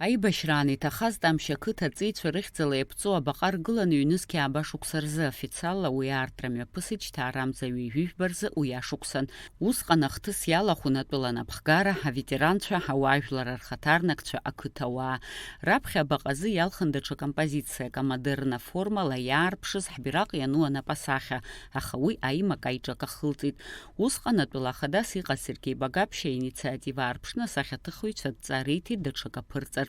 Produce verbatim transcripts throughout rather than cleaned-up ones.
Аибашьраан иҭахаз Тамшь ақыҭа аҵеицәа рыхьӡала иаԥҵоу абаҟа ргылан ҩнызқь ааба шықәса рзы, официалла уи аартра мҩаԥысит шьҭа арамза ҩажәи жәба рзы уи ашықәсан. Усҟан ахҭыс иалахәын атәыла анапхгара, аветеранцәа, ауаажәлар рхаҭарнакцәа, ақыҭауаа. Раԥхьа абаҟазы иалхын даҽа композициак, амодерн аформала иаарԥшыз ҳбираҟ иану анапасахьа, аха уи аимак аиҿак ахылҵит. Усҟан атәыла ахадас иҟаз Сергеи Багаԥшьа иинициатива аарԥшны асахьаҭыхҩцәа адҵа риҭеит даҽак аԥырҵарц.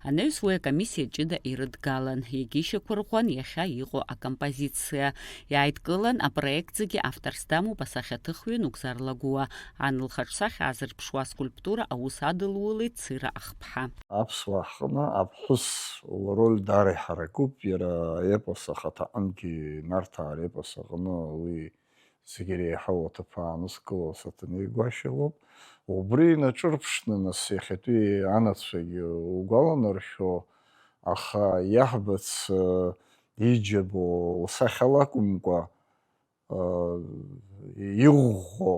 Анаҩс уи акомиссиа ҷыда ирыдгалан, иагьишьақәырӷәӷәан иахьа иҟоу акомпозициа. Иааидкылан апроект зегьы, авторс дамоуп асахьаҭыхҩы Нугзар Лагәуа. Ан лхаҿсахьа аазырԥшуа аскульптура аус адылулеит Цыра Ахԥҳа. Аԥсуаа ҳҟны аԥҳәыс лроль даара иҳаракуп, иара аепос ахаҭаҟынгьы, Нарҭаа репос аҟны уи зегьы реиҳау аҭыԥ аанызкыло асатанеи гәашьа лоуп. Убри инаҿырԥшны, нас, иахьатәи анацәагьы угәаланаршәо, аха иаҳбац, э, иџьабо лсахьала акәымкәа, э, иӷәӷәо,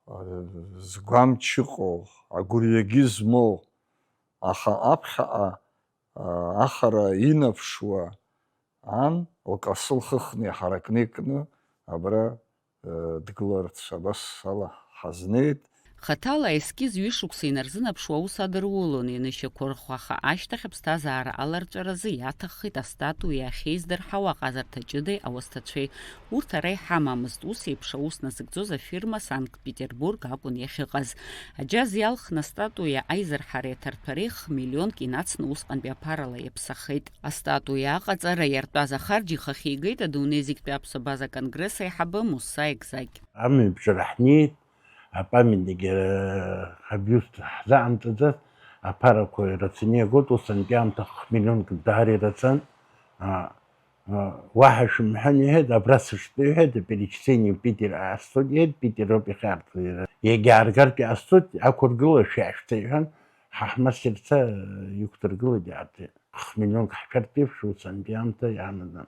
э, згәамч ыҟоу, агәырҩагьы змоу, аха аԥхьаҟа, э, ахара инаԥшуа ан, лкасы лхыхны иҳаракны икны абра, э, дгыларц абас ала ҳазнеит. Хаҭала аескиз ҩышықәса инарзынаԥшуа аус адырулон, ианышьақәырӷәӷәа, аха ашьҭахь аԥсҭазаара аларҵәаразы иаҭаххеит астатуиа ахьеиздырҳауа аҟазарҭа ҷыдеи ауасҭацәеи. Урҭ ара иҳамамызт, ус еиԥш аус назыгӡоз афирма Санкт-Петербург акәын иахьыҟаз. Аџьаз иалхны астатуиа аизырҳареи аҭарҭәареи хмиллионк инацны усҟантәи аԥарала иаԥсахеит. Астатуиа аҟаҵара иартәаз ахарџь ихахьигеит адунеи зегьтәи аԥсуа база конгресс аиҳабы Мусса Егзагь. Амҩаԥгара ҳнеит, апамятник, э, абиуст ҳзаҟамҵаӡац, аԥарақәа ирацәаны иагоит, усҟантәи аамҭа хмиллионк даара ирацәан. А, а, уаҳа шәымҳәан, иҳәеит, абра сыштәоу, иҳәеит, перечисление в Питер ҟасҵоит, иҳәеит, Питер ауп ихьаарту иара. Иагьааргартә иҟасҵоит, ақәыргыла шәиашәҭа, иҳәан, ҳа ҳмассирца, э, иқәдыргылеит иаартны. Хмиллионк ҳшәартә еиԥш, усҟантәи аамҭа ианаӡан.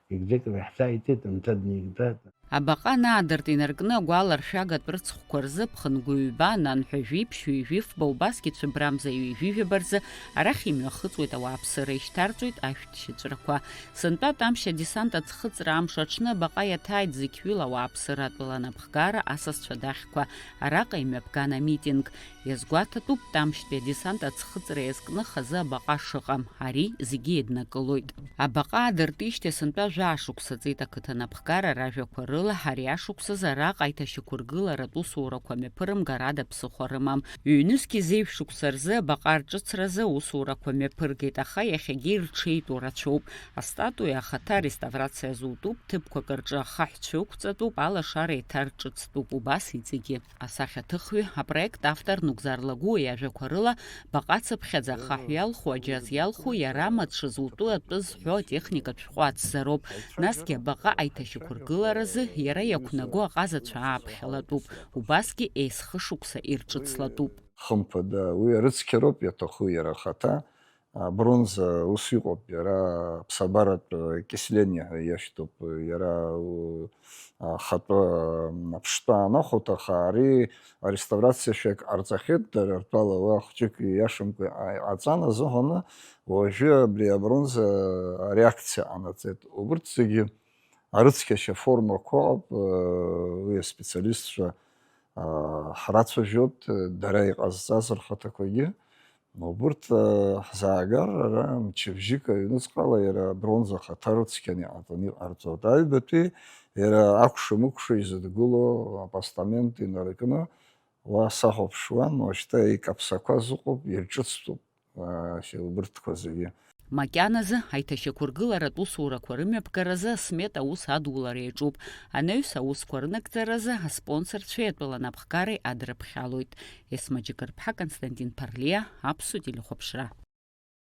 Егьзеиԥш иаҳзааиҭеит, амца днеигӡеит. Абаҟа анаадырт инаркны агәаларшәагатә рыцхәқәа рзы ԥхынгәы ҩба, нанҳәа жәиԥшь, ҩажәи фба, убасгьы цәыбрамза ҩажәи жәаба рзы арахь имҩахыҵуеит ауааԥсыра, ишьҭарҵоит ашәҭ шьыҵәрақәа. Сынтәа Тамшь адесант аӡхыҵра амш аҽны абаҟа иаҭааит зықьҩыла ауааԥсыра атәыла анапхгара, асасцәа дахьқәа. Араҟа имҩаԥган амитинг. Иазгәаҭатәуп, Тамшьтәи адесант аӡхыҵра иазкны хазы абаҟа шыҟам, ари зегьы еиднакылоит. Абаҟа аадыртижьҭеи сынтәа жәаа шықәса ҵит, ақыҭа напхгара ражәақәа рыла, ари ашықәсазы араҟа аиҭашьақәыргыларатә усурақәа мҩаԥырымгар ада ԥсыхәа рымам. Ҩнызқь зеижә шықәса рзы абаҟа рҿыцразы аусурақәа мҩаԥыргеит, аха иахьагьы ирҽеитәу рацәоуп. Астатуиа ахаҭа ареставрациа азутәуп, ҭыԥқәак рҿы ахаҳәцәа ықәҵатәуп, алашара еиҭарҿыцтәуп, убас иҵегьы. Асахьаҭыхҩы, апроект автор Нугзар Лагәуа иажәақәа рыла, баҟа цыԥхьаӡа ахаҳә иалху, аџьаз иалху, иара амаҵ шызутәу атәы зҳәо атехникатә шәҟәы ацзароуп. Насгьы абаҟа аиҭашьақәыргыларазы иара иақәнаго аҟазацәа ааԥхьалатәуп, убасгьы есхышықәса ирҿыцлатәуп. Хымԥада, уи арыцқьароуп иаҭаху иара ахаҭа. Абронза ус иҟоуп, иара аԥсабаратә кисление ҳәа иашьҭоуп, иара, у, ахатәы, м, аԥштәы аанахәоит, аха ари ареставрациа шәак ҟарҵахьеит, дара ртәала уа хәҷык ииашамкәа иҟа-, иҟаҵан азыҳәаны, уажәы абри абронза ареакциа ҟанаҵеит. Убырҭ зегьы арыцқьашьа формақәа ыҟоуп, уи аспециалистцәа, а, ҳрацәажәоит, дара иҟазҵаз рхаҭақәагьы. Убырҭ, э, ҳзаагар, ара мчыбжьык аҩныҵҟала иара абронза ахаҭа рыцқьаны иҟаҵаны иҟарҵоит. Аҩбатәи иара акәша-мыкәша изыдгыло апостамент инаркны уа сахәаԥшуан, уажәшьҭа икаԥсақәаз ыҟоуп, ирҿыцтәуп, э, убырҭқәа зегьы. Макьаназы аиҭашьақәыргыларатә усурақәа рымҩаԥгаразы асмета аус адулара иаҿуп. Анаҩс аусқәа рынагӡаразы аспонсорцәеи атәыла напхгареи адрыԥхьалоит. Есма Џьыкырԥҳа, Константин Ԥарлиа, Аԥсуа телехәаԥшра.